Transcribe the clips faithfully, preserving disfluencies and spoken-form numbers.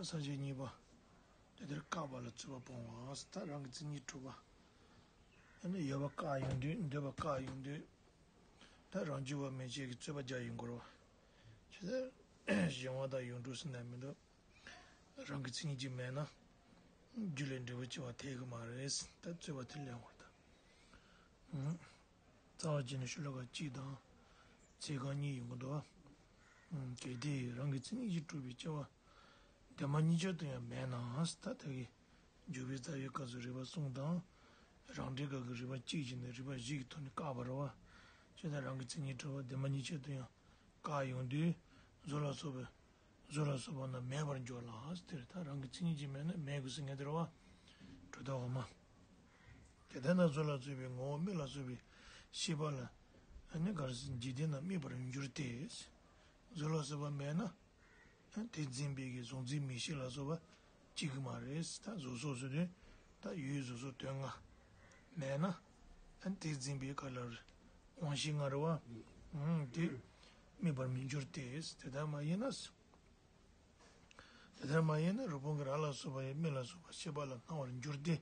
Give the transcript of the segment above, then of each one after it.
ས་བཅད་གཉིས་པ། དེ་ལྟར་བཀག་པ་ལ་རྩོད་པ་སྤོང་བ། ད་རང་གི་མཚན་ཉིད་གྲུབ་པ། ཨ་ནི་ཡོད་པ་བཀག་ཡོང་དུས། འདོད་པ་བཀག་ཡོང་དུས། ད་རང་རྒྱུད་པ་མན་ཆད་ཀྱི་རྩོད་པ་རྒྱག་ཡོང་དགོས་རེད་བ། ཇི་ལྟར་གཞན་དབང་དང་ཡོངས་གྲུབ་ཟེར་ན་མི་འདུག་རང་གི་མཚན་ཉིད་ཅིག་མེད་ན། རྒྱུ་ལས་འབྲས་བུ་སྐྱེ་བ་འཐད་ཀྱི་མ་རེད། ད་རྩོད་པ་དེ་ལེན་དགོས་རེད་ད། རྩ་བ་བྱས་ནས་ཤོ་ལོ་ཀ་གཅིག་དང་། ཚིག་རྐང་གཉིས་ཡོང་གི་འདུག་བ། གལ་ཏེ་རང་གི་མཚན་ཉིད་ཀྱིས་གྲུབ་པའི་སྐྱེ་བ། བདེན་པ་གཉིས་ཆར་དུ་ཡང་མེད་ན། ད་ལྟ་གི་འཇུག་པའི་རྩ་བའི་སྐབས་སུ་རིགས་པ་གསུམ་དང་། རང་འགྲེལ་སྐབས་ཀྱི་རིགས་པ་གཅིག་བྱས་ནས་རིགས་པ་བཞི་གི་ཐོག་ནས་བཀག་པ་རེད་བ། ཇི་ལྟར་རང་གི་མཚན་ཉིད་གྲུབ་པ་བདེན་པ་གཉིས་ཆར་དུ་ཡང་བཀག་ཡོང་དུས། གཟུགས་ལ་སོགས་པའི། གཟུགས་ལ་སོགས་པ་རྣམས་མེད་པར་འགྱུར་ལ་ཟེར། ད་རང་གི་མཚན་ཉིད་ཀྱིས་མེད་ན་མེད་དགོས་ཟེར་མཁན་དེ་རེད་བ། གྲུབ་མཐའ་འོག་མ། དེ་ལྟར་ན་གཟུགས་ལ་སོགས་པའི་ངོ་བོ་མིག་ལ་སོགས་པའི་ཤེས་པ་ལ། ཨ་ནི་ག་རེ་ཟེར། འཇིག་རྟེན་རྣམས་དམིགས་པར་འགྱུར་ཏེ། གཟུགས་ལ་སོགས་པ་མེད་ན། ཨ་དེ་འཛིན་པའི་གི་གཟུང་འཛིན་མིག་ཤེས་ལ་སོགས་པ་སྐྱེ་གི་མ་རེད། ད་གཟུགས་སོགས་ཟེར་དུས། ད་ཡུལ་གཟུགས་སོགས་དོན་ལྔ་མེད་ན། ཨ་དེ་འཛིན་པའི་ག་ལ་རེད། དབང་ཤེས་ལྔ་རེད་བ། ཨང་དེ་དམིགས་པར་མི་འགྱུར་ཏེ། དེ་ལྟར་མ་ཡིན་ན། དེ་ལྟར་མ་ཡིན་ན་རི་བོང་གི་རྭ་ལ་སོགས་པ་ཡང་མིག་ལ་སོགས་པ་ཤེས་པ་ལ་སྣང་བར་འགྱུར་ཏེ།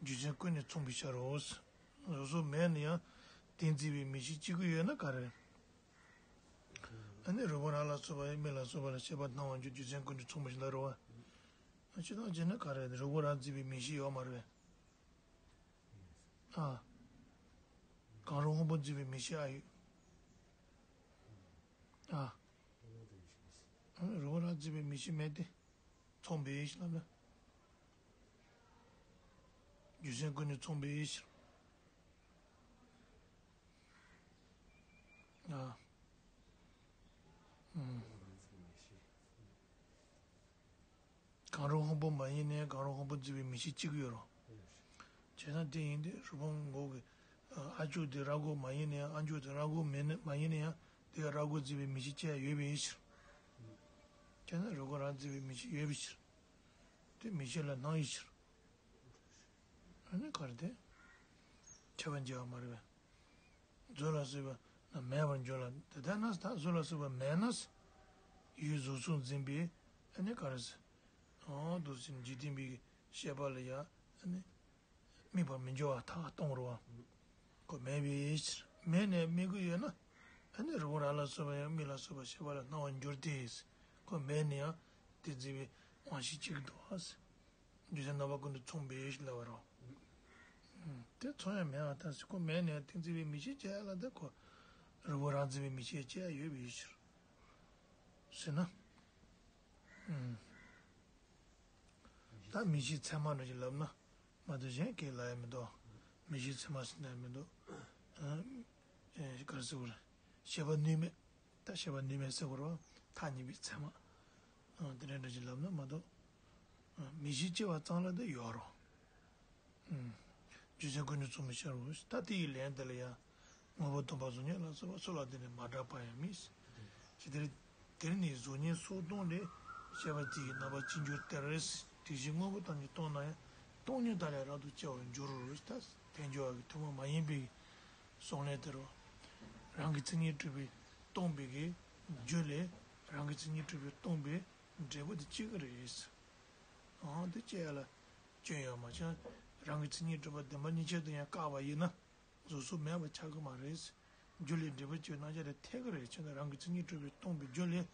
རྒྱུ་མཚན་ཀུན་ནས་མཚུངས་པའི་ཕྱིར་རོ། གཟུགས་སོགས་མེད་ན་ཡང་དེ་འཛིན་པའི་མིག་ཤེས་སྐྱེ་གི་ཡོད་ན་ག་རེ། ཨ་ནི་རི་བོང་རྭ་ལ་སོགས་པ་ཡང་མིག་ལ་སོགས་པ་ལ་ཤེས་པ་སྣང་བར་འགྱུར། རྒྱུ་མཚན་ཀུན་ནས་མཚུངས་པའི་ཕྱིར་རོ། ཨ་ཅི་ལྟར་བྱས་ན་ག་རེ། རི་བོང་རྭ་འཛིན་པའི་མིག་ཤེས་ཡོད་མ་རེད་པས། ཨ། གང་རུང་སྔོན་པོ་འཛིན་པའི་མིག་ཤེས་ཨ་ཡོད། ཨ། རི་བོང་རྭ་འཛིན་པའི་མིག་ཤེས་མེད་དེ། མཚུངས་པའི་ཕྱིར་ལབ་ན། རྒྱུ་མཚན་ཀུན་ནས་མཚུངས་པའི་ཕྱིར། ཨ། ཨུམ། གང་རུང་སྔོན་པོ་མ་ཡིན་ནའི་གང་རུང་སྔོན་པོ་འཛིན་པའི་མིག་ཤེས་གཅིག་ཡོད་རུང་། བྱས་ན་དེ་ཡིན་དུས་རི་བོང་མགོ་གི་ཨ་ཅོག་དེ་རྭ་མགོ་མ་ཡིན་ནའི། ཨ་ཅོག་དེ་རྭ་མགོ་མིན་ན། མ་ཡིན་ན་ཡང་དེ་ཡང་རྭ་མགོ་འཛིན་པའི་མིག་ཤེས་ཅིག་ཡོད་པའི་ཕྱིར། བྱས་ན་རི་བོང་རྭ་འཛིན་པའི་མིག་ཤེས་ཡོད་པའི་ཕྱིར། དེ་མིག་ཤེས་ལ་སྣང་བའི་ཕྱིར། ཨ་ནི་ག་རེ་དེ། ཁྱབ་པ་འཇལ་བ་མ་རེད་པས། གཟུགས་ལ་སོགས་པ་རྣམས་མེད་པར་འགྱུར་ལ། དེ་ལྟར་ན་ད་གཟུགས་ལ་སོགས་པ་མེད་ན། ཡུལ་གཟུགས་སོགས་འཛིན་པའི་ཨ་ནི་ག་རེ་ཟེར། ཨོ་འདུག་སེ་འཇིག་རྟེན་པའི་ཤེས་པ་ལ་ཡང་ཨ་ནི་དམིགས་པར་མི་འགྱུར་བ་ཐག་སྟོང་རེད་བ། ཁོ་མེད་པའི་ཕྱིར། མེད་ནས་དམིགས་ཀྱི་ཡོད་ན། ཨ་ནི་རི་བོང་རྭ་ལ་སོགས་པ་ཡང་མིག་ལ་སོགས་པ་ཤེས་པ་ལ་སྣང་བར་འགྱུར་ཏེ། ཁོ་མེད་ན་ཡང་དེ་འཛིན་པའི་དབང་ཤེས་གཅིག་འདུག་བ། རྒྱུ་མཚན་རྣམ་པ་ཀུན་ཏུ་མཚུངས་པའི་ཕྱིར་ལབ་པ་རེད། ཨུམ། དེ་མཚུངས་ཡང་མེད་པར་ཐལ་ཟེར། ཁོ་མེད་ནས་དེ་འཛིན་པའི་མིག་ཤེས་སྐྱེ་ཡ་ལ། དེ་ཁོ་རི་བོང་རྭ་འཛིན་པའི་མིག་ཤེས་སྐྱེ་ཡ་ཡོད་པའི་ཕྱིར་ཟེར་ན། ཨུམ། ད་མིག་ཤེས་ཚད་མ་འདྲ་ཞིག་ལབ་ན་མ་གཏོགས་གཞན་གྱིས་ལབ་ཡ་མི་འདུག་མིག་ཤེས་ཚད་མ་ཟེར་ན་མི་འདུག་ཨ། ཨེ། ག་རེ་ཟེར་དགོས་རེད། ཤེས་པ་ནུས་མེད། ད་ཤེས་པ་ནུས་མེད་ཟེར་དགོས་རེད་བ། ཐ་སྙད་པའི་ཚད་མ། ཨ། དེ་འདྲ་འདྲ་ཞིག་ལབ་ན་མ་གཏོགས། ཨ། མིག་ཤེས་སྐྱེ་བ་ཙམ་ལ་དེ་ཡོད་རེད། ཨུམ། རྒྱུ་མཚན་ཀུན་ནས་མཚུངས་པའི་ཕྱིར་རོ། ད་དེ་ཡི་ལན་དེ་ལ་ཡང་། དངོས་པོ་སྟོང་པ་གཟུགས་བརྙན་ལ་སོགས་པ། ཚུར་ལ་བརྟེན་ནས་མ་བསྒྲགས་པ་ཡང་མིན། ཇི་ལྟར་དེར་ནི་གཟུགས་བརྙན་སོགས་སྟོང་ལས། ཤེས་པ་དེ་ཡི་རྣམ་པ་ཅི་འགྱུར་ལྟར། དེ་བཞིན་དངོས་པོ་ཐམས་ཅད་སྟོང་ན་ཡང་། སྟོང་ཉིད་དག་ལས་རབ་ཏུ་སྐྱེ་བར་འགྱུར། ད་དལ་འབྱོར་བ་གི་ཐུན་མོང་མ་ཡིན་པའི་གསུང་ལན་དེ་རེད། རང་གི་མཚན་ཉིད་གྲུབ་པས་སྟོང་པའི་གི་རྒྱུ་ལས་རང་གི་མཚན་ཉིད་གྲུབ་པས་སྟོང་པའི་འབྲས་བུ་དེ་སྐྱེ་གི་རེད། ཨང་། དེ་སྐྱེ་ཡ་ལ་སྐྱོན་ཡོད་མ་ཆགས། རང་གི་མཚན་ཉིད་གྲུབ་པ་བདེན་པ་གཉིས་ཆར་དུ་ཡང་བཀག་པ་ཡིན་ན། གཟུགས་སོགས་མེད་པ་ཆགས་ཀྱི་མ་རེད། རྒྱུ་ལས་འབྲས་བུ་སྐྱེ་བའི་རྣམ་གཞག་དེ་འཐད་ཀྱི་རེད། བྱས་ན་རང་གི་མཚན་ཉིད་གྲུབ་པས་སྟོང་པའི་རྒྱུ་ལས་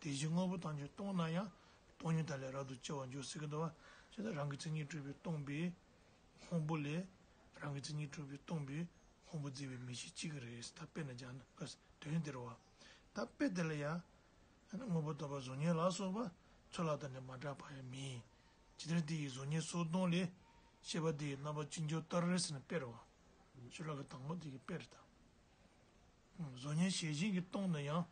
དེ་བཞིན་དངོས་པོ་ཐམས་ཅད་སྟོང་ན་ཡང་སྟོང་ཉིད་དག་ལས་རབ་ཏུ་སྐྱེ་བར་འགྱུར་ཟེར་གྱི་འདུག་བ། བྱས་ན་རང་གི་མཚན་ཉིད་གྲུབ་པས་སྟོང་པའི་སྔོན་པོ་ལས་རང་གི་མཚན་ཉིད་གྲུབ་པས་སྟོང་པའི་སྔོན་པོ་འཛིན་པའི་མིག་ཤེས་གཅིག་གི་རེད། ད་དཔེར་ན་སྦྱར་ན་ག་དོན་འདི་རེད་བ། ད་དཔེ་དེ་ལ་ཡང་། དངོས་པོ་སྟོང་པ་གཟུགས་བརྙན་ལ་སོགས་པ། ཚུར་ལ་བརྟེན་ནས་མ་བསྒྲགས་པ་ཡང་མིན། ཇི་ལྟར་དེ་ཡི་གཟུགས་བརྙན་སོགས་སྟོང་ལས། ཤེས་པ་དེ་ཡི་རྣམ་པ་ཅི་འགྱུར་ལྟར་ཟེར་ན་དཔེ་རེད་བ། ཤོ་ལོ་ཀ་དང་པོ་དེ་གི་དཔེ་རེད་ད། གཟུགས་བརྙན་ཞལ་བཞིན་གྱིས་སྟོང་ན་ཡང་།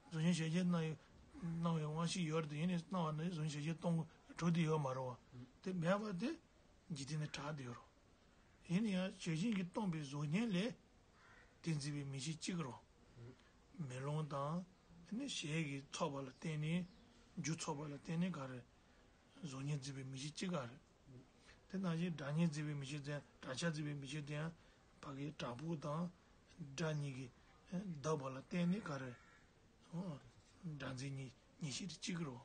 གཟུགས་བརྙན་ཞལ་བཞིན་སྣང་བའི་སྣང་བའི་དབང་ཤེས་ཡོད་རེད་དེ། ཡིན་ནའི་སྣང་བ་ནི་གཟུགས་བརྙན་ཞལ་བཞིན་སྟོང་གྲུབ་བསྡད་ཡོད་མ་རེད་བ། དེ་མེད་པ་དེ་འཇིག་རྟེན་ནས་གྲགས་བསྡད་ཡོད་རེད། ཡིན་ན་ཡང་ཞལ་བཞིན་གྱིས་སྟོང་པའི་གཟུགས་བརྙན་ལས་དེ་འཛིན་པའི་མིག་ཤེས་གཅིག་རོ། མེ་ལོང་དང་ནི་ཞལ་གྱི་ཚོར་བ་ལ་བརྟེན་ནས། རྒྱུ་ཚོར་བ་ལ་བརྟེན་ནས་ག་རེ། གཟུགས་བརྙན་འཛིན་པའི་མིག་ཤེས་གཅིག་ག་རེ། དེ་ནང་བཞིན་སྒྲ་བརྙན་འཛིན་པའི་མིག་ཤེས་དང་སྒྲ་ཆ་འཛིན་པའི་མིག་ཤེས་དེ་ཡང་ཕ་གིའི་བྲག་ཕུག་དང་སྒྲ་གཉིས་ཀྱིས་བརྡབས་པ་ལ་བརྟེན་ནས་ག་རེ། སྒྲ་འཛིན་གཉིས་ཉིད་ཤེས་དེ་གཅིག་རོ།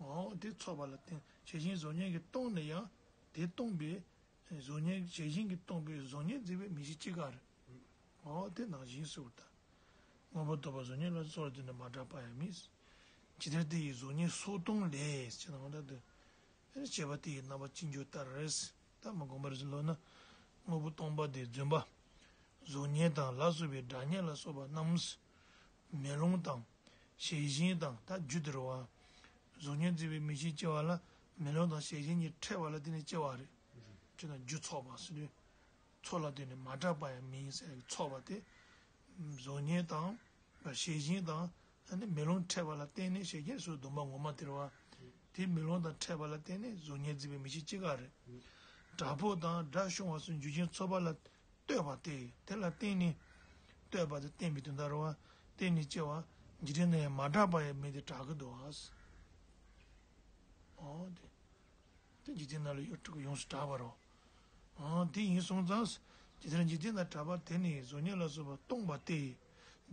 འོ་དེ་ཚོགས་པ་ལ་བརྟེན་བྱས་ཤིང་བཟོ་ཉེས་ཀྱིས་སྟོང་ནས་ཡང་དེ་སྟོང་པའི་བཟོ་ཉེས་བྱས་ཤིང་གིས་སྟོང་པའི་བཟོ་ཉེས་འཛིན་པའི་མི་ཤེས་ཅི་ག་རེད། འོ་དེ་ནང་བཞིན་སུ་ད་དངོས་པོ་རྟོགས་པ་བཟོ་ཉེས་ལ་སོགས་ལ་བརྟེན་ནས་མ་གྲགས་པ་ཡང་མིན། ཇི་ལྟར་དེ་ཡི་བཟོ་ཉེས་སོགས་སྟོང་ལས་ཅེ་ན་འོ་ད་དེ། ཤེས་པ་དེ་ཡི་རྣམ་པ་ཅི་འགྱུར་ལྟར། ད་མ་དགོངས་པར་ལོ་ན། དངོས་པོ་སྟོང་པ་དེ་རྫུན་པ། བཟོ་ཉེས་དང་ལ་སོགས་པའི་སྒྲ་ཉེས་ལ་སོགས་པ་རྣམས། མེ་ལོང་དང་། ཞལ་བཞིན་དང་ད་རྒྱུ་དེ་རེད་བ། བཟོ་ཉེས་འཛིན་པའི་མི་ཤེས་སྐྱེ་བ་ལ་མེ་ལོང་དང་ཞལ་བཞིན་གཉིས་ཕྲད་པ་ལ་བརྟེན་ནས་སྐྱེ་བ་རེད། ཅེ་ན་རྒྱུ་ཚོགས་པ་ཟེར་དུས། ཚོགས་ལ་བརྟེན་ནས་མ་གྲགས་པ་ཡང་མིན་ཟེར་ཚོགས་པ་དེ། བཟོ་ཉེས་དང་། ཞལ་བཞིན་དང་། ཨ་ནི་མེ་ལོང་ཕྲད་པ་ལ་བརྟེན་ནས་ཞལ་བཞིན་སོགས་སྡོམ་པ་ངོ་མ་དེ་རེད་བ། དེ་མེ་ལོང་དང་ཕྲད་པ་ལ་བརྟེན་ནས་བཟོ་ཉེས་འཛིན་པའི་མི་ཤེས་ཅི་ག་རེད། སྒྲ་ཕོག་དང་སྒྲ་ཤོང་བ་སོགས་འཇུག་ཅིང་ཚོར་བ་ལ་ལྟོས་པ་སྟེ་དེ་ལ་བརྟེན་ནས། ལྟོས་པ་དེ་བརྟེན་པའི་དོན་དག་རེད་བ། བརྟེན་ནས་སྐྱེ་བ། འཇིག་རྟེན་ན་ཡང་མ་གྲགས་པ་ཡང་མིན་ཏེ་གྲགས་ཀྱི་འདུག་བ། འོ་དེ། དེ་འཇིག་རྟེན་ན་ལ་ཡོད་ཡོངས་སུ་གྲགས་པ་རོ། ཨང་དེ་ཡིན་སོང་ཙང་། ཇི་ལྟར་འཇིག་རྟེན་ན་གྲགས་པ་དེ་ནི་བཟོ་ཉེས་ལ་སོགས་པ་སྟོང་པ་སྟེ།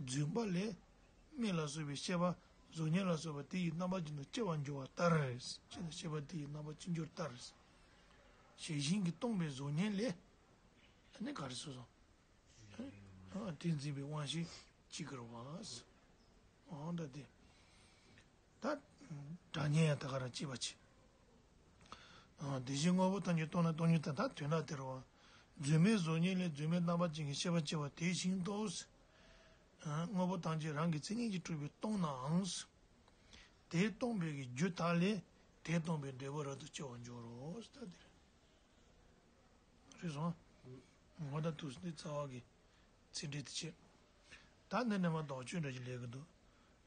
རྫུན་པ་ལས། མེ་ལ་སོགས་པའི་ཤེས་པ་བཟོ་ཉེས་ལ་སོགས་པ་དེ་ཡི་རྣམ་པ་ཅན་དུ་སྐྱེ་བར་འགྱུར་བ་ལྟར། ཅེས་ཤེས་པ་དེ་ཡི་རྣམ་པ་ཅི་འགྱུར་ལྟར། ཞལ་བཞིན་གྱིས་སྟོང་པའི་བཟོ་ཉེས་ལས། ཨ་ནི་ག་རེ་སོ་སོ། ཨ་དེ་འཛིན་པའི་དབང་ཤེས་ཅི་དགར་བ། ཨང་ད་དེ། ད། སྒྲ་ཉེས་ཡང་ད་ག་རང་སྐྱེས་པ་ཆེ། དེ་བཞིན་དངོས་པོ་ཐམས་ཅད་སྟོང་ན་སྟོང་ཉིད་དང་ད་དོན་དག་དེ་རུ། རྫུན་མའི་བཟོ་ཉེས་ལས་རྫུན་མའི་རྣམ་པ་ཅན་གྱི་ཤེས་པ་སྐྱེ་བ་དེ་བཞིན་དུ། དངོས་པོ་ཐམས་ཅད་རང་གི་མཚན་ཉིད་ཀྱིས་གྲུབ་པས་སྟོང་ནའང་། དེ་སྟོང་པའི་གི་རྒྱུ་དག་ལས་དེ་སྟོང་པའི་འབྲས་བུ་རབ་ཏུ་སྐྱེ་བར་འགྱུར་རོ། ད་དེ་རེད། རེད་སོང་། ངོ་ད་དུས་འདི་རྩ་བ་གི་ཚིག་འགྲེལ་དེ་བྱེད། ད་འདི་ནས་མ་དོགས་གཅོད་འདྲ་ཞིག་ལས་ཀྱི་འདུག་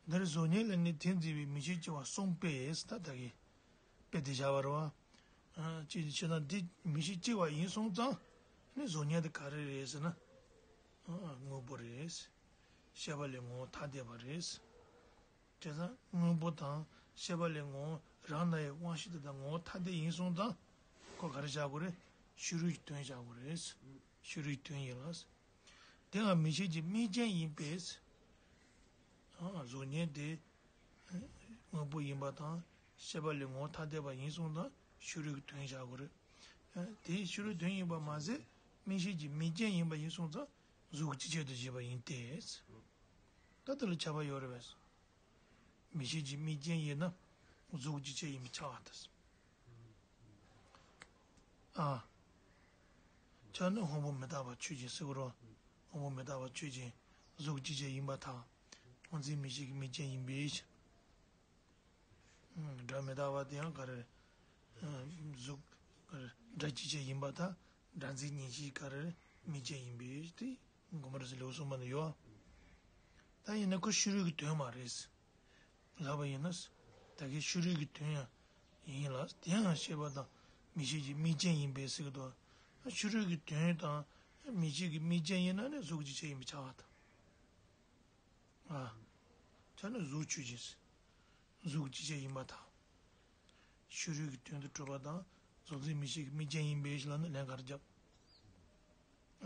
འདིར་བཟོ་ཉེས་ལས་ནི་དེ་འཛིན་པའི་མི་ཤེས་སྐྱེ་བ་གསུངས་པས་ད་ད་གི་དཔེ་དེ་བཞག་པ་རེད་བ། ཅི་ཞེ་ན་འདི་མི་ཤེས་སྐྱེ་བ་ཡིན་སོང་ཙང་ནི་བཟོ་ཉེས་དེ་ག་རེ་རེད་ཟེར་ན། དངོས་པོ་རེད། ཤེས་པ་ལས་ངོ་བོ་ཐ་དད་པ་རེད། བྱས་ཙང་དངོས་པོ་དང་ཤེས་པ་ལས་ངོ་བོ་རང་ན་ཡི་དབང་ཤེས་དེ་དང་ངོ་བོ་ཐ་དད་ཡིན་སོང་ཙང་། ཁོ་ག་རེ་བཞག་དགོས་རེད། ཕྱི་རོལ་གྱི་དོན་བཞག་དགོས་རེད། ཕྱི་རོལ་གྱི་དོན་ཡིན་ལ། དེའང་མི་ཤེས་ཀྱི་དམིགས་རྐྱེན་ཡིན་པས། བཟོ་ཉེས་དེ། དངོས་པོ་ཡིན་པ་དང་ཤེས་པ་ལས་ངོ་བོ་ཐ་དད་པ་ཡིན་སོང་ཙང་ཕྱི་རོལ་གྱི་དོན་བཞག་དགོས་རེད། དེ་ཕྱི་རོལ་དོན་ཡིན་པ་མ་ཟད་དམིགས་བྱེད་ཀྱི་དམིགས་རྐྱེན་ཡིན་པ་ཡིན་སོང་ཙང་གཟུགས་ཀྱི་ཆེད་དུ་བྱས་པ་ཡིན་ཏེ། ད་དེ་ལ་ཁྱབ་པ་ཡོད་རེད་པས། མི་ཤེས་ཀྱི་དམིགས་རྐྱེན་ཡིན་ན་གཟུགས་ཀྱི་ཆེད་ཡིན་པས་ཁྱབ་པ་དང་། ཨ། ཁྱབ་ན་སྔོན་པོ་མི་རྟག་པ་ཆོས་ཅན་ཟེར་གྱི་རེད། སྔོན་པོ་མི་རྟག་པ་ཆོས་ཅན་གཟུགས་ཀྱི་ཆེད་ཡིན་པར་ཐལ། སྔོ་འཛིན་མི་ཤེས་ཀྱི་དམིགས་རྐྱེན་ཡིན་པས། སྒྲ་མི་རྟག་པ་དེ་ཡང་ག་རེ། གཟུགས། སྒྲ་ཀྱི་ཆེད་ཡིན་པར་ཐལ། སྒྲ་འཛིན་གཉིས་ཀྱི་ག་རེ་དམིགས་རྐྱེན་ཡིན་པས་དེ་དགོངས་པ་རེད་ཟེར་ལེའུ་གསུམ་པ་ན་ཡོད། ད་ཡིན་ན་ཁོ་ཕྱི་རོལ་གྱི་དོན་མ་རེད། ལབ་པ་ཡིན་ན། ད་གིན་ཕྱི་རོལ་གྱི་དོན་ཡང་ཡིན་ལ་དེ་ཡང་ཤེས་པ་དང་མི་ཤེས་ཀྱི་དམིགས་རྐྱེན་ཡིན་པས་ཟེར་གྱི་འདུག་ཕྱི་རོལ་གྱི་དོན་དང་མི་ཤེས་ཀྱི་དམིགས་རྐྱེན་ཡིན་ན་ནི་གཟུགས་ཀྱི་ཆེད་ཡིན་པས་ཁྱབ་པ་དང་། ཨ། ཁྱབ་ན་གཟུགས་ཆོས་ཅན། གཟུགས་ཀྱི་ཆེད་ཡིན་པར་ཐལ། ཕྱི་རོལ་གྱི་དོན་དུ་གྲུབ་པ་དང་གཟུགས་འཛིན་མི་ཤེས་ཀྱི་དམིགས་རྐྱེན་ཡིན་པས་ལབ་ན་ལན་ག་རེ་རྒྱབ། ཨ།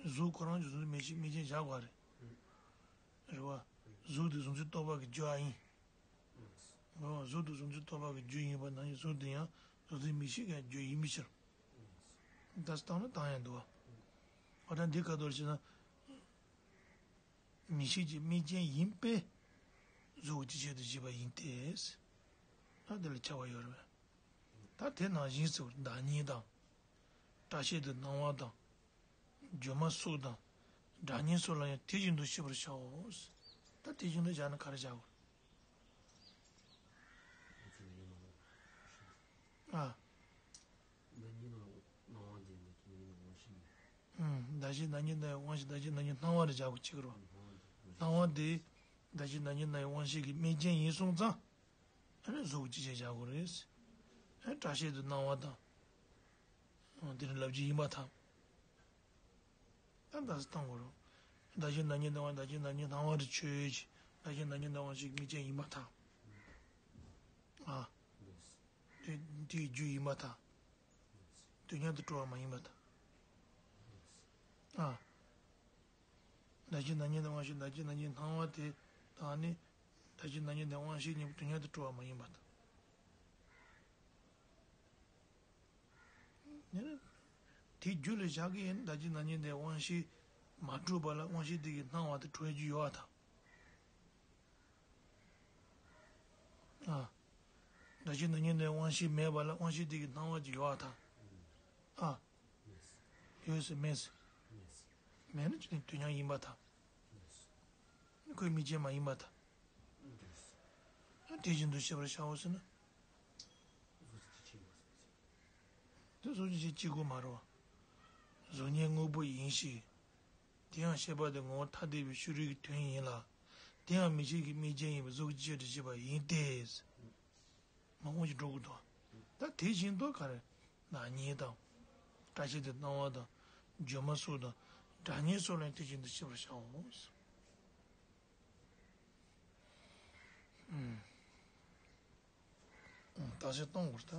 གཟུགས་ཁོ་རང་གི་གཟུགས་འཛིན་མི་ཤེས་དམིགས་རྐྱེན་བཞག་པ་རེད། རེད་བ། གཟུགས་དེ་གཟུགས་འཛིན་རྟོག་པ་གི་རྒྱུ་ཨ་ཡིན། འོ་གཟུགས་དེ་གཟུགས་འཛིན་རྟོག་པ་གི་རྒྱུ་ཡིན་པ་ནང་བཞིན་གཟུགས་དེ་ཡང་གཟུགས་འཛིན་མི་ཤེས་ཀྱི་རྒྱུ་ཡིན་པའི་ཕྱིར། ད་བཏང་ན་བཏང་ཡང་འདུག་བ། འོ་ད་འདི་ག་དོར་བྱས་ན། མི་ཤེས་ཀྱི་དམིགས་རྐྱེན་ཡིན་པས། གཟུགས་ཀྱི་ཆེད་དུ་བྱས་པ་ཡིན་ཏེ། ད་དེ་ལ་ཁྱབ་པ་ཡོད་རེད་པས། ད་དེ་ནང་བཞིན་སུ་བདག་ཉིད་དང་། སྐྲ་ཤད་དུ་སྣང་བ་དང་། སྒྱུ་མ་སོགས་དང་། སྒྲ་སྙན་སོགས་ལ་ཡང་དེ་བཞིན་དུ་ཤེས་པར་བྱའོ། ད་དེ་བཞིན་དུ་བཞག་ན་ག་རེ་བྱ་དགོས། ཨ། བདག་གཞན་བདག་ཉིད་སྣང་བའི་དབང་ཤེས་ཀྱི། ཨུམ། བདག་གཞན་བདག་ཉིད་སྣང་བའི་དབང་ཤེས་བདག་གཞན་བདག་ཉིད་སྣང་བ་རེ་བྱ་དགོས་ཅིག་རོ། སྣང་བ་དེ། བདག་གཞན་བདག་ཉིད་སྣང་བའི་དབང་ཤེས་ཀྱི་དམིགས་རྐྱེན་ཡིན་སོང་ཙང་། ཨ་ནི་གཟུགས་ཀྱི་ཆེད་བྱ་དགོས་རེད། ཨ་ནི་སྐྲ་ཤད་དུ་སྣང་བ་དང་། ཨ་དེ་ནི་ལབ་རྒྱུ་ཡིན་པར་ཐལ། ད་འདི་ལྟར་བཏང་དགོས་རེད། བདག་གཞན་བདག་ཉིད་སྣང་བ་བདག་གཞན་བདག་ཉིད་སྣང་བ་རེ་ཆོས་ཅན། བདག་གཞན་བདག་ཉིད་སྣང་བའི་དབང་ཤེས་ཀྱི་དམིགས་རྐྱེན་ཡིན་པར་ཐལ། ཨ། དེ་དེའི་རྒྱུ་ཡིན་པར་ཐལ། དུས་མཉམ་དུ་གྲུབ་པ་མ་ཡིན་པར་ཐལ། ཨ། བདག་གཞན་བདག་ཉིད་སྣང་བའི་དབང་ཤེས་བདག་གཞན་བདག་ཉིད་སྣང་བ་དེ་དང་ནི། ད་ཅི་ན་ཉིན་དེ་དབང་ཤེས་གཉིས་པོ་དུས་མཉམ་དུ་གྲུབ་པ་མ་ཡིན་པ་དང་། ཡང་ན། དེ་རྒྱུ་ལ་བཞག་གི་ཡིན་ད་ཅི་ན་ཉིན་དེ་དབང་ཤེས་མ་གྲུབ་པ་ལ་དབང་ཤེས་དེ་གི་སྣང་བ་དེ་གྲུབ་རྒྱུ་ཡོད་པ་དང་། ཨ། ད་ཅི་ན་ཉིན་དེ་དབང་ཤེས་མེད་པ་ལ་དབང་ཤེས་དེ་གི་སྣང་བ་ཅིག་ཡོད་པ་དང་། ཨ། ཡོད་ཟེར་མེད་ཟེར། མེད་ན་ཅི་ནས་དུས་མཉམ་ཡིན་པ་དང་། ཁོའི་དམིགས་རྐྱེན་མ་ཡིན་པ་དང་། དེ་བཞིན་དུ་ཤེས་པར་བྱའོ་ཟེར་ན། དེ་གཟུགས་ཅན་གཅིག་གཅིག་པུ་མ་རེད་བ། གཟུགས་བརྙན་དངོས་པོ་ཡིན་ཞིང་། དེ་ཡང་ཤེས་པ་དེ་ངོ་བོ་ཐ་དད་པའི་ཕྱི་རོལ་གྱི་དོན་ཡིན་ལ། དེ་ཡང་མིག་ཤེས་ཀྱི་དམིགས་རྐྱེན་ཡིན་པས་གཟུགས་ཅན་གཅིག་པུ་ཡིན་ཏེ། མ་འོངས་ཀྱི་འགྲོ་དགོས་དོ། ད་དེ་བཞིན་དུ་ག་རེ། ན་ཉིད་དང་། བཀྲ་ཤིས་དང་སྣང་བ་དང་། འགྱུར་མ་སོགས་དང་། སྒྲ་སྙན་སོགས་ལ་དེ་བཞིན་དུ་ཤེས་པར་བྱའོ། ཨུམ། ཨུམ། བརྟག་དཔྱད་གཏོང་དགོས་ད།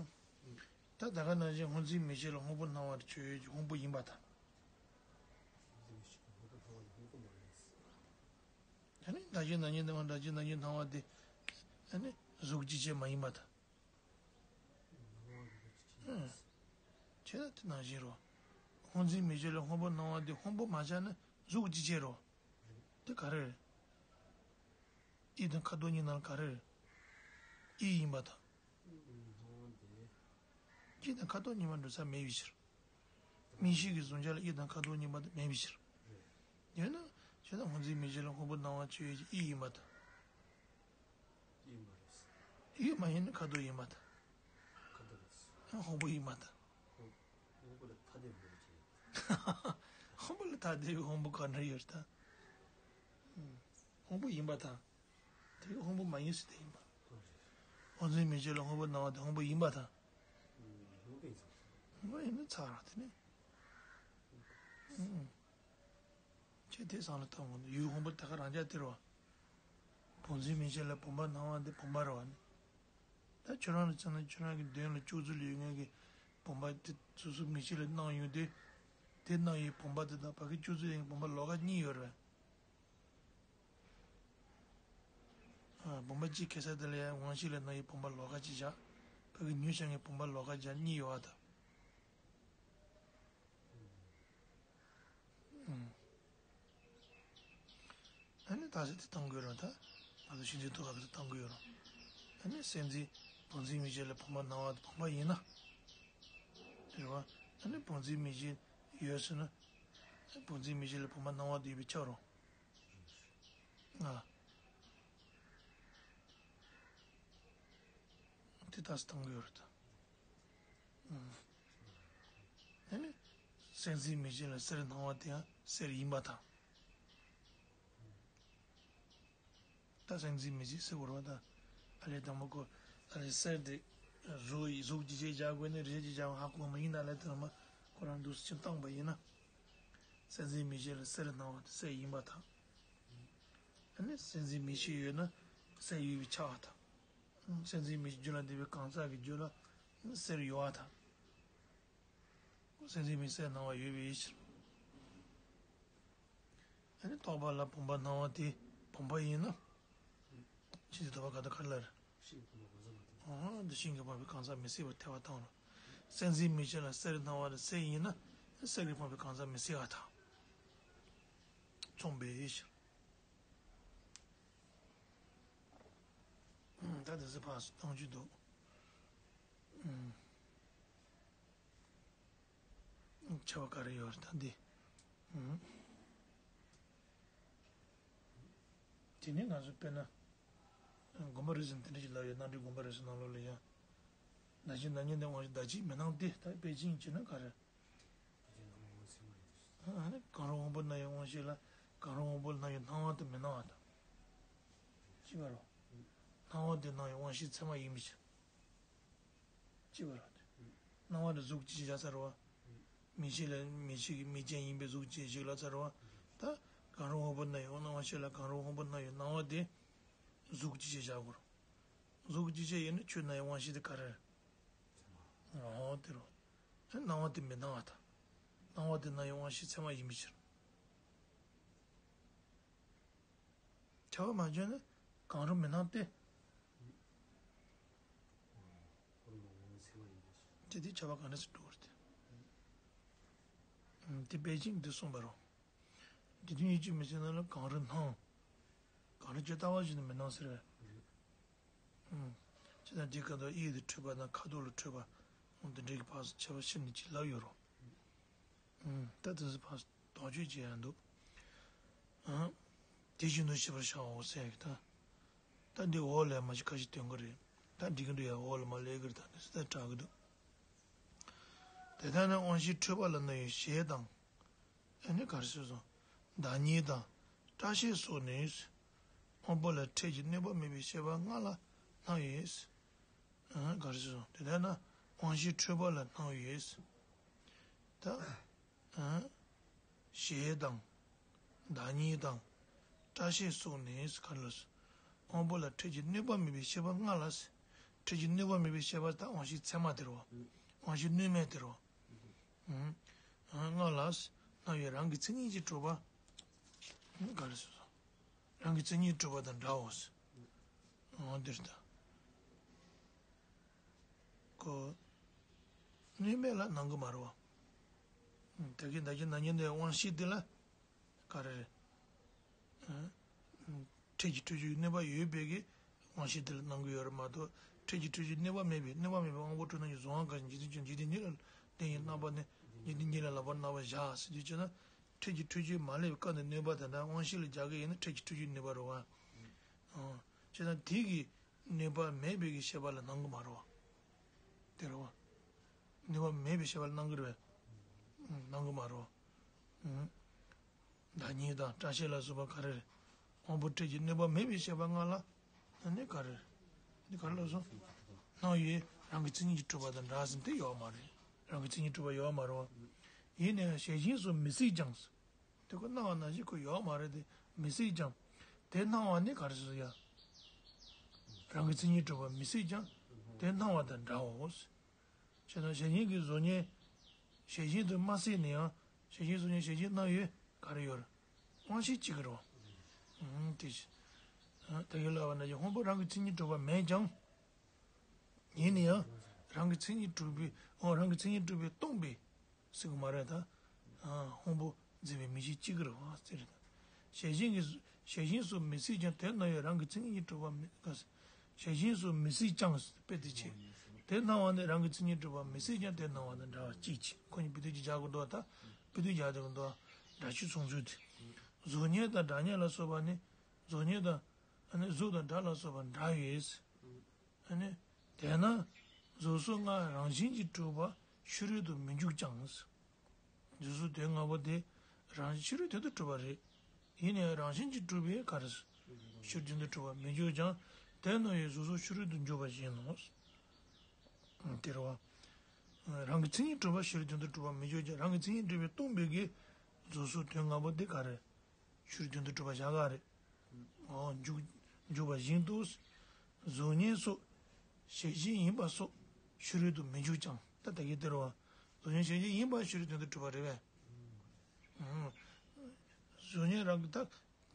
ད་ད་ག་ནང་བཞིན་སྔོ་འཛིན་མིག་ཤེས་ལ་སྔོན་པོ་སྣང་བ་དེ་ཆོས་ཅན་གྱི་སྔོན་པོ་ཡིན་པ་དང་། ད་ནི་བདག་གི་ན་ཉིད་སྣང་བ་བདག་གི་ན་ཉིད་སྣང་བ་དེ། ད་ནི་གཟུགས་ཅན་གཅིག་མ་ཡིན་པ་དང་། ཨུམ། བྱས་ན་དེ་ནང་བཞིན་རོ། སྔོ་འཛིན་མིག་ཤེས་ལ་སྔོན་པོ་སྣང་བ་དེ་སྔོན་པོ་མ་ཆགས་ན་གཟུགས་ཅན་གཅིག་རོ། དེ་ག་རེ་རེད། དབྱིབས་དང་ཁ་དོག་གཉིས་ནང་ག་རེ་རེད། དབྱིབས་ཡིན་པ་དང་། དབྱིབས་དང་ཁ་དོག་གཉིས་མ་འགྲོ་ས་མེད་པའི་ཕྱིར། མིག་ཤེས་ཀྱི་གཟུང་བྱ་ལ་དབྱིབས་དང་ཁ་དོག་གཉིས་མ་དང་མེད་པའི་ཕྱིར། ཡོད་ན། བྱས་ན་སྔོ་འཛིན་མིག་ཤེས་ལ་སྔོན་པོ་སྣང་བ་ཆོས་ཅན་གྱི་དབྱིབས་ཡིན་པ་དང་། དབྱིབས་མ་རེད། དབྱིབས་མ་ཡིན་ན་ཁ་དོག་ཡིན་པ་དང་། ཁ་དོག་རེད། སྔོན་པོ་ཡིན་པ་དང་། སྔོན་པོ་ལ་ཐ་དད་པའི་སྔོན་པོ་ཅན། སྔོན་པོ་ལ་ཐ་དད་པའི་སྔོན་པོ་ག་འདྲ་ཡོད་ད། སྔོན་པོ་ཡིན་པ་དང་། དེ་སྔོན་པོ་མ་ཡིན་ཟེར་དེ་ཡིན་པ། སྔོ་འཛིན་མིག་ཤེས་ལ་སྔོན་པོ་སྣང་བ་དེ་སྔོན་པོ་ཡིན་པ་དང་། སྔོན་པོ་ཡིན་ན་ཚར་ར་དེ་ནི། ཁྱེད་དེ་སང་ལ་བཏང་དགོས་འདུག་ཡུལ་སྔོན་པོ་དེ་ག་རང་རྐྱ་དེ་རེད་བ། བུམ་འཛིན་མིག་ཤེས་ལ་བུམ་པ་སྣང་བ་འདི་བུམ་པ་རེད་བ་ནི། ད་ཁྱོད་རང་ལ་མཚོན་ན་ཁྱོད་རང་གི་མདུན་ལ་ཅོག་ཙེ་ལ་ཡོད་མཁན་གྱི་བུམ་པ་དེ་སོ་སོ་མིག་ཤེས་ལ་སྣང་ཡོང་དུས། དེ་སྣང་བའི་བུམ་པ་དེ་དང་ཕ་གི་ཅོག་ཙེ་ཡིན་བུམ་པ་ལོགས་ཀ་གཉིས་ཡོད་རེད། ཨ། བུམ་པ་གཅིག་ཁེལ་ས་དེ་ལ་ཡང་དབང་ཤེས་ལ་སྣང་བའི་བུམ་པ་ལོགས་ཀ་གཅིག་བཞག་ཕ་གི་ཉུལ་བྱེད་མཁན་བུམ་པ་ལོགས་ཀ་བཞག་གཉིས་ཡོད་པ་དང་། ཨ་ནི་རྟགས་གསལ་དེ་གཏང་དགོས་རེད་ད། ང་ཚོ་ཤིན་ཏུ་ཐུགས་ཁག་གི་གཏང་དགོས་རེད། ཨ་ནི་སེམས་འཛིན་བུམ་འཛིན་མིག་ཤེས་ལ་བུམ་པ་སྣང་བ་དང་བུམ་པ་ཡིན་ན། རེད་བ། ཨ་ནི་བུམ་འཛིན་མིག་ཤེས་ཡོད་ཟེར་ན། བུམ་འཛིན་མིག་ཤེས་ལ་བུམ་པ་སྣང་བ་དེ་ཡོད་པས་ཁྱབ་རུང་། ཨ། དེ་རྟགས་གཏང་དགོས་རེད་ད། ཨ་ནི། སེམས་འཛིན་མིག་ཤེས་ལ་གསེར་སྣང་བ་དེ་ཡང་གསེར་ཡིན་པ་དང་། ད་སེམས་འཛིན་མིག་ཤེས་ཟེར་བ་རེད་ད། ཨ་ལས་དང་པོ་ཁོ། ཨ་ལས་གསེར་དེ། གཟུགས་གཟུགས་ཀྱི་ཆས་བཞག་དགོས་ནི་རེད་ཅེས་བྱ་བ་ཧ་གོ་མ་ཡིན་ན་ལས་དང་མ་ཁོ་རང་འདུག་སེ་ཕྱིན་བཏང་པ་ཡིན་ན། སེམས་འཛིན་མིག་ཤེས་ལ་གསེར་སྣང་བ་དེ་གསེར་ཡིན་པ་དང་། ཨ་ནི་སེམས་འཛིན་མིག་ཤེས་ཡོད་ན་གསེར་ཡོད་པས་ཁྱབ་པ་དང་། སེམས་འཛིན་མིག་ཤེས་རྒྱུད་ལ་འདུས་པའི་གང་ཟག་གི་རྒྱུད་ལ་གསེར་ཡོད་པ་དང་། སེམས་འཛིན་མིག་གསལ་སྣང་བ་ཡོད་པའི་ཕྱིར། ཨ་ནི་རྟོག་པ་ལ་བུམ་པ་སྣང་བ་དེ་བུམ་པ་ཡིན་ན། ཕྱིན་ཅི་ལྡོག་པ་ག་དང་ག་རེ་ལ་རེད། ཤིང་གི་བུམ་པ་གང་ཟག་མ་དེ། ཨ་འདི་ཤིང་གི་བུམ་པའི་གང་ཟག་མི་སྲིད་པར་ཐལ་བ་བཏང་རུང་། སེམས་འཛིན་མིག་ཤེས་ལ་གསེར་སྣང་བ་ལ་གསེར་ཡིན་ན་གསེར་གྱི་བུམ་པའི་གང་ཟག་མི་སྲིད་པར་ཐལ། མཚུངས་པའི་ཕྱིར། ད་དེ་ཚོ་ཕར་གཏོང་རྒྱུ་འདུག་ཆེ་བ་ག་རེ་ཡོད་རེད་ད་འདི། དེ་ནས་ང་ཚོ་དཔེར་ན། དགོངས་པ་རིགས་གསུམ་དེ་འདྲ་ཞིག་ལབ་ཡོད་རྣམ་འགྲེལ་དགོངས་པ་རིགས་གསུམ་ནང་ལོགས་ལ་ཡང་། ན་གཞོན་ན་ཉིད་ནས་དབང་ཤེས་ཟླ་གཅིག་མི་སྣང་སྟེ་ད་དཔེ་ཅན་བྱས་ན་ག་རེ། ཨ་ནི་གང་རུང་དབང་པོ་སྣང་བའི་དབང་ཤེས་ལ་གང་རུང་དབང་པོ་སྣང་བའི་སྣང་བ་དང་མི་སྣང་བ་དང་། ཅི་བར་རོ། སྣང་བ་དེ་སྣང་བའི་དབང་ཤེས་ཚད་མ་ཡིན་པའི་ཕྱིར། ཅི་བར་རོ། སྣང་བ་དེ་གཟུགས་ཅན་བཞག་ཚར་བ། མིག་ཤེས་ལ་མིག་ཤེས་ཀྱི་དམིགས་རྐྱེན་ཡིན་པའི་གཟུགས་ཅན་ཞིག་ལབ་ཚར་བ། ད་གང་རུང་དབང་པོ་སྣང་བའི་སྣང་བ་ཤེས་ལ་གང་རུང་དབང་པོ་སྣང་བའི་སྣང་བ་དེ་གཟུགས་ཅན་ཞིག་བཞག་དགོས་རོ། གཟུགས་ཅན་ཡིན་ན་ཁྱོད་སྣང་བའི་དབང་ཤེས་དེ་ག་རེ་རེད། འོ་དེ་རོ། སྣང་བ་དེ་མི་སྣང་བ་དང་། སྣང་བ་དེ་སྣང་བའི་དབང་ཤེས་ཚད་མ་ཡིན་པའི་ཕྱིར། ཁྱབ་པ་མ་བྱུང་ན། གང་རུང་མི་སྣང་སྟེ། དེ་དེ་ཁྱབ་པ་གང་འདྲ་ཞིག་འགྲོ་བར་ཏེ། དེ་དཔེ་ཅིང་འདི་གསུངས་པ་རོ། འདི་དོན་ཡིད་ཀྱི་མི་ཚེ་ན་ལ་གང་རུང་སྣང་། གང་རུང་ཇི་ལྟ་བ་བཞིན་དུ་མི་སྣང་ཟེར་བས། ཅི་ལྟར་འདི་སྐབས་དུ་གཡས་དེ་འཁྲུལ་པ་དང་ཁ་དོག་ལ་འཁྲུལ་པ། འདི་འདྲའི་ཕར་ཁྱད་པར་ཕྱེ་ནས་ཅིག་ལབ་ཡོད་རོ། ད་དེ་ཚོ་ཕར་དོགས་གཅོད་བྱེད་ཡ་འདུག་དེ་བཞིན་དུ་ཤེས་པར་བྱའོ་ཟེར་གི་ད། ད་འདི་འོག་ལ་མ་ཞིག་ཁ་ཞིག་སྟོན་གི་རེད། ད་འགྲིག་གི་འདུག་ཡ། འོག་ལ་མ་སླེབས་གི་རེད། ད་འདི་ཚོ་ད་དྲག་གི་འདུག་དེ་ལྟར་ན་དབང་ཤེས་འཁྲུལ་པ་ལ་སྣང་བའི་ཞེས་དང་། ཨ་ནི་ག་རེ་ཟེར་སོང་། བདག་ཉིད་དང་སྐྲ་ཤད་སོགས་ནི། དབང་པོ་ལ་འཕྲལ་གྱི་གནོད་པ་མེད་པའི་ཤེས་པ་ལྔ་ལ་སྣང་བས། ཨ་ག་རེ་ཟེར་སོང་། དེ་ལྟར་ན་དབང་ཤེས་འཁྲུལ་པ་ལ་སྣང་བས། ད། ཨ། ཞེས་དང་། བདག་ཉིད་དང་། སྐྲ་ཤད་སོགས་ནི་ག་རེ་ལ་སོ། དབང་པོ་ལ་འཕྲལ་གྱི་གནོད་པ་མེད་པའི་ཤེས་པ་ལྔ་ལ། འཕྲལ་གྱི་གནོད་པ་མེད་པའི་ཤེས་པ་ད་དབང་ཤེས་ཚད་མ་དེ་རོ། དབང་ཤེས་གནོད་མེད་དེ་རོ། ཨ་ལྔ་ལ་སྣང་བའི་རང་གི་མཚན་ཉིད་ཀྱིས་གྲུབ་པ། ག་རེ་ཟེར་སོང་། རང་གི་མཚན་ཉིད་གྲུབ་པ་དང་འདྲའོ། འོ་འདིར་ད། ཁོ། གནོད་མེད་ལ་སྣང་གི་མ་རེད་བ། ད་གིན་ད་གིན་ན་ཉིན་དེ་དབང་ཤེས་དེ་ལ། ག་རེ་རེད། འཕྲལ་གྱི་འཁྲུལ་རྒྱུའི་གནོད་པ་ཡོད་པའི་གི་དབང་ཤེས་དེ་ལ་སྣང་གི་ཡོད་རེད་མ་གཏོགས། འཕྲལ་གྱི་འཁྲུལ་རྒྱུའི་གནོད་པ་མེད་པའི་གནོད་པ་མེད་པའི་དབང་པོ་འཁྲུལ་སྣང་གི་གཟུང་བ་འགའ་ཞིག་འཇིག་རྟེན་ཅན་འཇིག་རྟེན་ཉིད་ལ་བརྟེན་ནས་སྣང་བ་ནི་འཇིག་རྟེན་ཉིད་ལ་ལག་པར་སྣང་བ་བཞག་ཟེར་དུས་ཅི་ན། འཕྲལ་གྱི་འཁྲུལ་རྒྱུ་མ་སླེབས་སྐབས་ནས་གནོད་པ་དེ་འདྲ་དབང་ཤེས་ལ་རྒྱག་གི་ཡིན་ན་འཕྲལ་གྱི་འཁྲུལ་རྒྱུའི་གནོད་པ་རེད་བ། ཨང་། བྱས་ཙང་དེ་གི་གནོད་པ་མེད་པའི་གི་ཤེས་པ་ལ་སྣང་གི་མ་རེད་བ། དེ་རེད་བ། གནོད་པ་མེད་པའི་ཤེས་པ་ལ་སྣང་གི་རེད་བས། སྣང་གི་མ་རེད་བ། བདག་ཉིད་དང་སྐྲ་ཤད་ལ་སོགས་པ་ག་རེ་རེད། དབང་པོ་འཕྲལ་གྱི་གནོད་པ་མེད་པའི་ཤེས་པ་ལྔ་ལ། ཨ་ནི་ག་རེ་རེད། འདི་ག་རེ་ལབ་སོང་། སྣང་བས་རང་གི་མཚན་ཉིད་ཀྱིས་གྲུབ་པ་དང་འདྲ་ཟེར་དེ་ཡོད་མ་རེད། རང་གི་མཚན་ཉིད་གྲུབ་པ་ཡོད་མ་རེད་བ། ཡིན་ནའང་བྱད་བཞིན་སོགས་མི་སྲིད་ཀྱང་། དེ་ཁོ་སྣང་བ་ནང་བཞིན་ཁོ་ཡོད་མ་རེད་དེ་མི་སྲིད་ཀྱང་། དེ་སྣང་བ་ནི་ག་རེ་ཟེར་ཡ། རང་གི་མཚན་ཉིད་གྲུབ་པ་མི་སྲིད་ཀྱང་། དེ་སྣང་བ་དང་འདྲའོ། བྱས་ཙང་བྱད་བཞིན་གྱི་གཟུགས་བརྙན། བྱད་བཞིན་དུ་མ་སྲིད་ན་ཡང་བྱད་བཞིན་གཟུགས་བརྙན་བྱད་བཞིན་སྣང་ཡུལ་ག་རེ་ཡོད་རེད། དབང་ཤེས་གཅིག་གི་རེད་བ། ཨང་དེ་བཞིན། ད་གིན་ལབ་པ་ནང་བཞིན་དབང་པོ་རང་གི་མཚན་ཉིད་གྲུབ་པ་མེད་ཀྱང་། ཡིན་ན་ཡང་། རང་གི་མཚན་ཉིད་གྲུབ་པའི་འོ་རང་གི་མཚན་ཉིད་གྲུབ་པས་སྟོང་པའི། ཟེར་གི་མ་རེད་ད། དབང་པོ་འཛིན་པའི་མིག་ཤེས་གཅིག་གི་རེད་བ་ཟེར། བྱད་བཞིན་གྱི་བྱད་བཞིན་སོགས་མི་སྲིད་ཀྱང་དེ་སྣང་བས་རང་གི་མཚན་ཉིད་གྲུབ་པ་མེད་ག། བྱད་བཞིན་སོགས་མི་སྲིད་ཀྱང་དཔེ་དེ་ཆེ། དེ་སྣང་བ་ནི་རང་གི་མཚན་ཉིད་གྲུབ་པ་མི་སྲིད་ཀྱང་དེ་སྣང་བ་དང་འདྲ་བ་གཅིག་ཅིག་ཁོ་གཉིས་དཔེ་དེ་གཅིག་སྦྱར་དགོས་འདུག་ད། དཔེ་དེ་སྦྱར་དགོས་འདུག་སྒྲ་ཆོས་མཚུངས་ཚུལ་དེ། གཟུགས་བརྙན་དང་སྒྲ་བརྙན་ལ་སོགས་པ་ནི། གཟུགས་བརྙན་དང་། ཨ་ནི་གཟུགས་དང་སྒྲ་ལ་སོགས་པ་འདྲ་བས། ཨ་ནི། དེས་ན། གཟུགས་སོགས་ལྔ་རང་བཞིན་གྱིས་གྲུབ་པ་ཕྱི་རོལ་དུ་མི་འཇུག་ཀྱང་། གཟུགས་སོགས་དོན་ལྔ་པོ་དེ། རང་ཕྱི་རོལ་དོན་དུ་གྲུབ་པ་རེད། ཡིན་ནའང་རང་བཞིན་གྱིས་གྲུབ་པའི་ག་རེ། ཕྱི་རོལ་དོན་དུ་གྲུབ་པ་མི་འཇུག་ཀྱང་། དེ་སྣང་བས་གཟུགས་སོགས་ཕྱི་རོལ་དུ་འཇུག་པ་བཞིན་ནོ། དེ་རེད་བ། རང་གི་མཚན་ཉིད་གྲུབ་པ་ཕྱི་རོལ་དོན་དུ་གྲུབ་པ་མི་འཇུག་ཀྱང་རང་གི་མཚན་ཉིད་གྲུབ་པས་སྟོང་པའི་གི། གཟུགས་སོགས་དོན་ལྔ་པོ་དེ་ག་རེ། ཕྱི་རོལ་དོན་དུ་གྲུབ་པ་བཞག་ག་རེད། འོ་འཇུག་འཇུག་པ་བཞིན་དུ། གཟུགས་བརྙན་སོགས་བྱད་བཞིན་ཡིན་པ་སོགས་ཕྱི་རོལ་དུ་མི་འཇུག་ཀྱང་ད་ད་གིན་དེ་རེད་བ། གཟུགས་བརྙན་བྱད་བཞིན་ཡིན་པ་ཕྱི་རོལ་དོན་དུ་གྲུབ་པ་རེད་པས། གཟུགས་བརྙན་རང་གི་ད།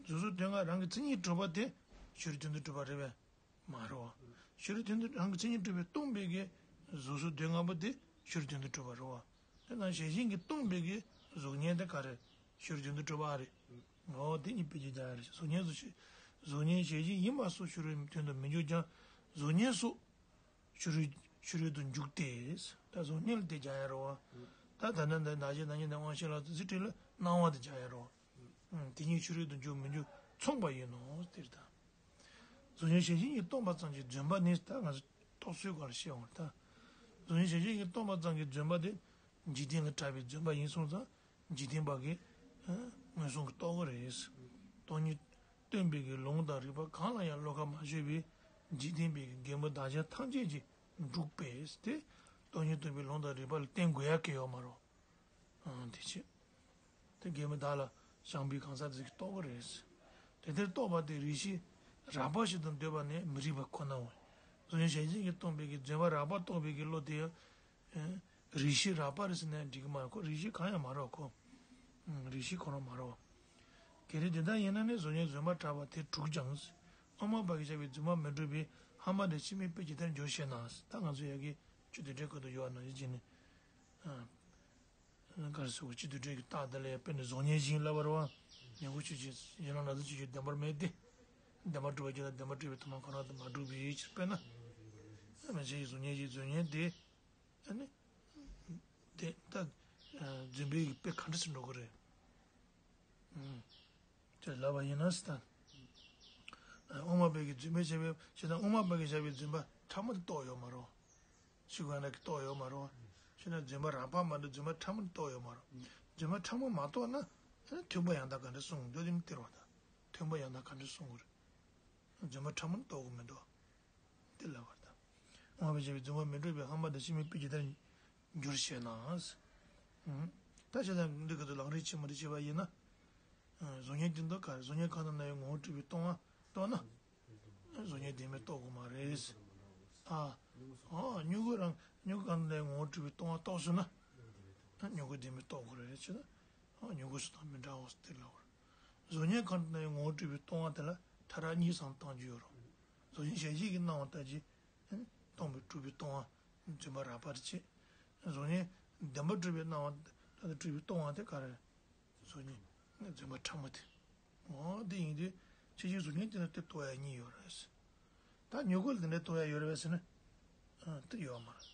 གཟུགས་སོགས་དོན་ལྔ་རང་གི་མཚན་ཉིད་གྲུབ་པ་དེ་ཕྱི་རོལ་དོན་དུ་གྲུབ་པ་རེད་པས། མ་རེད་བ། ཕྱི་རོལ་དོན་དུ་རང་གི་མཚན་ཉིད་གྲུབ་པས་སྟོང་པའི་གི་གཟུགས་སོགས་དོན་ལྔ་པོ་དེ་ཕྱི་རོལ་དོན་དུ་གྲུབ་པ་རེད་བ། དེ་ན་བྱད་བཞིན་གྱིས་སྟོང་པའི་གི་གཟུགས་བརྙན་དེ་ག་རེ། ཕྱི་རོལ་དོན་དུ་གྲུབ་པ་རེད། འོ་དེ་གཉིས་དཔེ་ཅིག་སྦྱར་ཡ་རེད། གཟུགས་བརྙན་སོགས་ཕྱི། གཟུགས་བརྙན་བྱད་བཞིན་ཡིན་པ་སོགས་ཕྱི་རོལ་དོན་དུ་མི་འཇུག་ཀྱང་། གཟུགས་བརྙན་སོགས་ཕྱི་རོལ་ཕྱི་རོལ་དུ་འཇུག་སྟེ། ད་གཟུགས་བརྙན་ལ་དེ་སྦྱར་ཡ་རེད་བ། ད་ད་ནི་འདི་ན་བྱད་ན་ཉིད་ནས་དབང་ཤེས་ལ་ཟེར་དུས་ལ་སྣང་བ་དེ་སྦྱར་ཡ་རེད་བ། དེ་གཉིས་ཕྱི་རོལ་དུ་འཇུག་མི་འཇུག་མཚུངས་པ་ཡིན་ནོ་དེ་རེད་ད། གཟུགས་བརྙན་བྱད་བཞིན་གྱིས་སྟོང་པ་ཙམ་གྱིས་བརྫུན་པ་ནི་ད་ང་ཚོ་རྟོག་བཟོའི་སྐོར་ལ་བཤད་འོང་རེད་ད། གཟུགས་བརྙན་བྱད་བཞིན་གྱིས་སྟོང་པ་ཙམ་གྱིས་བརྫུན་པ་དེ་འཇིག་རྟེན་ལ་གྲགས་པའི་བརྫུན་པ་ཡིན་སོང་ཙང་འཇིག་རྟེན་པ་གིས་ངན་སོང་གི་རྟོག་གི་རེད། སྟོང་ཉིད་སྟོན་པའི་གི་ལུང་དང་རིགས་པ་གང་ལ་ཡང་བློ་ཁ་མ་ཆོད་པའི་འཇིག་རྟེན་པའི་གི་རྒན་པོ་བདག་ཅག་ཐམས་ཅད་ཀྱིས་འགྲུག་པས་ཏེ། སྟོང་ཉིད་སྟོན་པའི་ལུང་དང་རིགས་པ་ལ་བརྟེན་དགོས་ཡ་གི་ཡོད་མ་རེད། ཨང་དེ་ཕྱིར། དེ་རྒན་པོ་བདག་ལ་བྱམས་པའི་གང་ཟག་དེ་ཚོས་རྟོགས་ཀྱི་རེད། དེ་ལྟར་རྟོགས་པ་དེ་རིགས་ཤེས་རགས་པ་ཞིག་ཏུ་འདོད་པ་ནི་མི་རིགས་པ་ཁོ་ནའོ། གཟུགས་བརྙན་བྱད་བཞིན་གྱིས་སྟོང་པའི་གི་བརྫུན་པ་རགས་པ་རྟོགས་པའི་གི་བློ་དེ་ཡང་། རིགས་ཤེས་རགས་པ་རེད་ཟེར་ན་འགྲིག་གི་མ་རེད་ཁོ། རིགས་ཤེས་གང་ཡང་མ་རེད་ཁོ། རིགས་ཤེས་ཁོ་རང་མ་རེད། གལ་ཏེ་དེ་ལྟར་ཡིན་ན་ནི་གཟུགས་བརྙན་བརྫུན་པ་གྲགས་པ་དེ་གྲུབ་ཀྱང་། གཟུགས་ དབུ་མ་པ་གིས་བཞག་པའི་རྫུན་པ་མི་འགྲུབ་པའི་ཧ་མ་དེ་ཕྱི་མའི་དཔེ་ཇི་ལྟར་འགྱུར་ཞེ་ན། ད་ང་ཚོ་ཡ་གི་སྤྱི་དོན་འགྲེལ་ཁོ་ཐག་ཡོད་ན་ཡིན་གྱི་ནི། ག་རེ་ཟེར་དགོས། སྤྱི་དོན་འགྲེལ་གྱི་རྟགས་དེ་ལ་ཡ་དཔེ་ནི་གཟུགས་བརྙན་བཞིན་ལབ་པ་རེད་བ། ཉན་གོ་ཆོས་ཅན། ཡིན་ན་ན་ཚོད་ཆོས་ཅན་བདེན་པར་མེད་དེ། བདེན་པར་གྲུབ་པ་ཅིག་ལ་བདེན་པར་གྲུབ་པའི་ཐུན་མོང་གང་རུང་དུ་མ་གྲུབ་པའི་ཕྱིར། དཔེར་ན། མན་ཆད་ཀྱི་གཟུགས་བརྙན་གྱི་རྫུན་བརྙན་དེ། ཨ་ནི། དེ་ད་རྫུན་པའི་དཔེ་ག་འདྲ་ཞིག་འགྲོ་གི་རེད། ཅེས་ལབ་པ་ཡིན་ན་སི་ད། དབུ་མ་པའི་གི་རྫུན་པས་བྱས་པའི་ཞེ་ན། དབུ་མ་པ་གིས་བྱས་པའི་རྫུན་པ་ཕྲ་མོ་དེ་རྟོགས་ཡོད་མ་རེད། ཤི་གོ་ན་གི་རྟོགས་ཡོད་མ་རེད། ཞེ་ན་རྫུན་པ་རང་དཔང་མ་འགྲོ། རྫུན་པ་ཕྲ་མོ་དེ་རྟོགས་ཡོད་མ་རེད། རྫུན་པ་ཕྲ་མོ་མ་རྟོགས་ན། མཐུན་པ་ཡང་དག་ག་འདྲ་གསུང་འདོད་དེ་མི་སྟེར་བ་དང་། མཐུན་པ་ཡང་དག་ག་འདྲ་གསུང་གི་རེད། རྫུན་པ་ཕྲ་མོ་དེ་རྟོགས་གི་མི་འདུག་དེ་ལབ་པར་ད། དབུ་མ་པས་བྱས་པའི་རྫུན་པ་མི་འགྲུབ་པའི་ཧ་མ་དེ་ཕྱི་མའི་དཔེ་ཇི་ལྟར་འགྱུར་ཞེ་ན། ད་བྱས་ཙང་འདི་ག་དུས་ལམ་རིམ་ཆེན་མོ་འདི་བྱས་པ་ཡིན་ན། གཟུགས་བརྙན་དེ་འདུག་ག་རེ། གཟུགས་བརྙན་གང་དང་ན་ཡང་ངོ་བོ་སྤྲོས་པའི་སྟོང་པ་རྟོགས་ན། གཟུགས་བརྙན་བདེན་མེད་རྟོགས་དགོས་མ་རེད། ཨ། ཨ། མྱུ་གུ་རང་མྱུ་གུ་གང་དང་ན་ཡང་ངོ་བོ་སྤྲོས་པའི་སྟོང་པ་རྟོགས་སོང་ན། མྱུ་གུ་བདེན་མེད་རྟོགས་དགོས་རེད་ཅེ་ན། ཨ། མྱུ་གུ་སུ་དང་མི་འདྲ་བ་སྟེ་ལབ་པར། གཟུགས་བརྙན་གང་དང་ན་ཡང་ངོ་བོ་སྤྲོས་པའི་སྟོང་པ་དེ་ལ་ཕྲ་རགས་གཉིས་སམ་གཏང་རྒྱུ་ཡོད་རུང་། གཟུགས་བརྙན་གཞན་ཞིག་གིས་སྣང་བ་ལྟ་ཅི། སྟོང་པའི་སྤྲོས་པའི་སྟོང་པ་རྫུན་པ་རགས་པ་རེད་ཅེ། གཟུགས་བརྙན་བདེན་པར་གྲུབ་པའི་སྣང་བ་ལྟ་སྟེ་སྤྲོས་པའི་སྟོང་པ་དེ་ག་རེ། གཟུགས་བརྙན་རྫུན་པ་ཕྲ་མོ་དེ། འོ་དེ་ཡིན་དུས་ཕྱི་ཕྱིར་གཟུགས་བརྙན་དེ་ན་དེ་རྟོགས་ཡ་གཉིས་ཡོད་རེད། ད་མྱུ་གུ་ལ་དེ་འདྲའི་རྟོགས་ཡ་ཡོད་རེད་པས་ཟེར་ན། ཨ། དེ་ཡོད་མ་རེད།